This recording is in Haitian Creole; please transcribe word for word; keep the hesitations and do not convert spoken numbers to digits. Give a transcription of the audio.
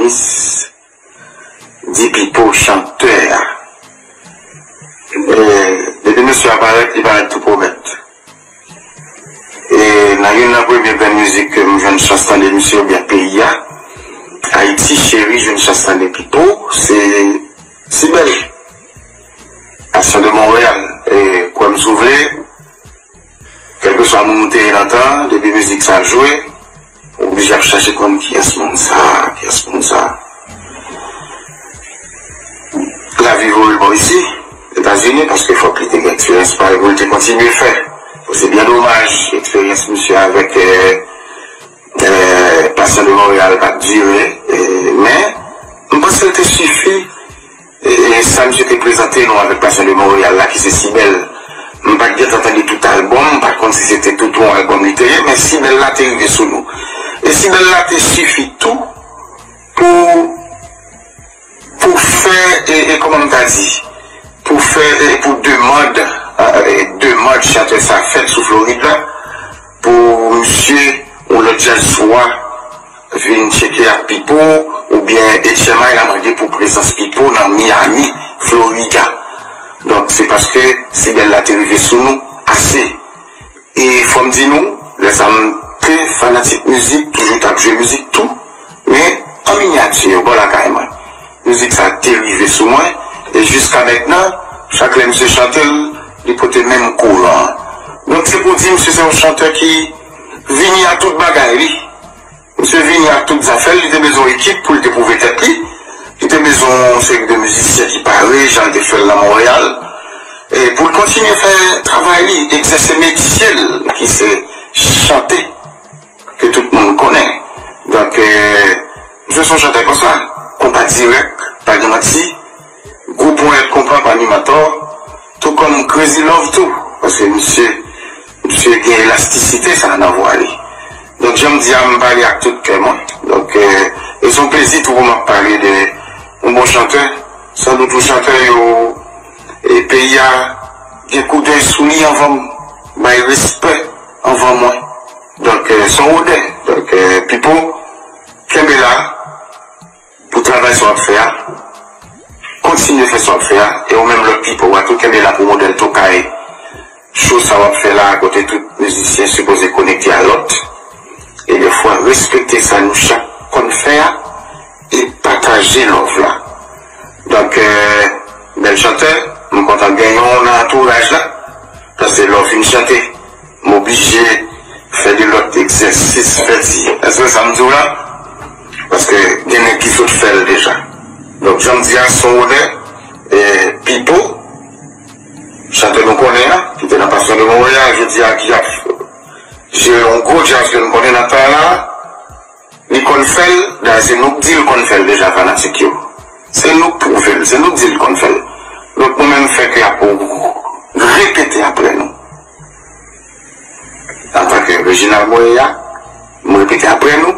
Miss Di Pipo chantè a. E, depi mesye a parèt, li parèt tou pwomèt. E nan youn nan premye grenn mizik ke m jwenn chans tande misye oubyen peyi a, Ayiti Cheri jwenn chans tande Pipo, se Sibèl. Passion de Montréal. E kwè m si w vle, kèlkeswa moun ou te ye nan tan, depi mizik sa jwe, ou oblije ap chache konn kiyès moun sa, kiyès moun sa. Lavi voye l bò isi, Etazini, paske fòk li te gen eksperyans pa l pou l te kontinye fè. Se byen domaj, eksperyans misye avèk, eh, eh, Passion de Montréal pa t dire, eh, men m panse l te sifi. E, e sa misye te prezante nou avèk Passion de Montréal la, ki se Sibèl. M pa t gentan tande tout albòm, m pa t konn si se te tout yon albòm li te ye, men Sibèl la te rive sou nou. E Sibèl la te sifi tou pou, pou fè, e, e kòman m ta di, pou fè, e pou demand, e, demand chantè sa fèt sou Florid la, pou misye, yon lòt jazz swa, vin tcheke ak Pipo, oubyen H M I la mande pou prezans Pipo nan Miami, Florida. Donk, se paske Sibèl la te rive sou nou ase. E fò m di nou, lè sa m te fanatik mizik, toujou t ap jwe mizik tou, men an minyati, bò lakay mwen. Mizik sa te rive sou mwen, e jiska mentnan, chak lè misye chante l, li pote menm kouran an. Donk, se pou di, misye se yon chantè ki vini ak tout bagay li. Misye vini ak tout zafè l, li te bezwen yon ekip pou l te pwouve tèt li. Li te bezwen yon seri de mizisyen ki pare, jan l te fè l nan Monreyal. E pou l kontinye fè travay li, egzèse metye l, ki se chante, ke tout moun konnen. Donk, eh, misye se yon chantè konsa, konpa dirèk, pa gen manti, gwo ponyèt konpa pa ni mantò, tou kòm Crazy Love tou, paske misye, misye gen elastisite sa nan vwa li. Donk, jan m di a, m pale ak tout kè mwen. Donk, eh, e se yon plezi tou pou m ap pale de yon bon chantè. Sandout yon chantè yo, e peyi a gen koudèy sou li anvan m, bay respè anvan mwen. Donk, eh, se yon odè. Donk, eh, Pipo, kenbe la pou travay sa w ap fè a. Kontinye fè sa w ap fè a. E ou menm lòt Pipo a tou, kenbe la pou modèl tokay cho sa w ap fè la, kote tout mizisyen sipoze konekte a lòt. E defwa, respekte sa nou chak konn fè a e pataje love la. Donk, eh, bèl chantè, m kontan gen yon nan antouraj la. Paske lè w fin chante, m oblije fè de lòt egzèsis, fè ti, èske sa m di w la? Paske gen nèg ki sot fè l deja. Donk, jan m di a, se yon onè, eh, Pipo, chantè nou konnen an, ki te nan Passion de Montréal, jodi a ki ap jere yon gwo djaz ke nou konnen nan tan la, li konn fè l, dayè se nou k di l konn fè l deja, fanatik yo. Se nou k pwouve l, se nou k di l konn fè l. Donk, nou menm fè ke y ap repete apre nou. Antanke Reginald Moreya, m repete apre nou,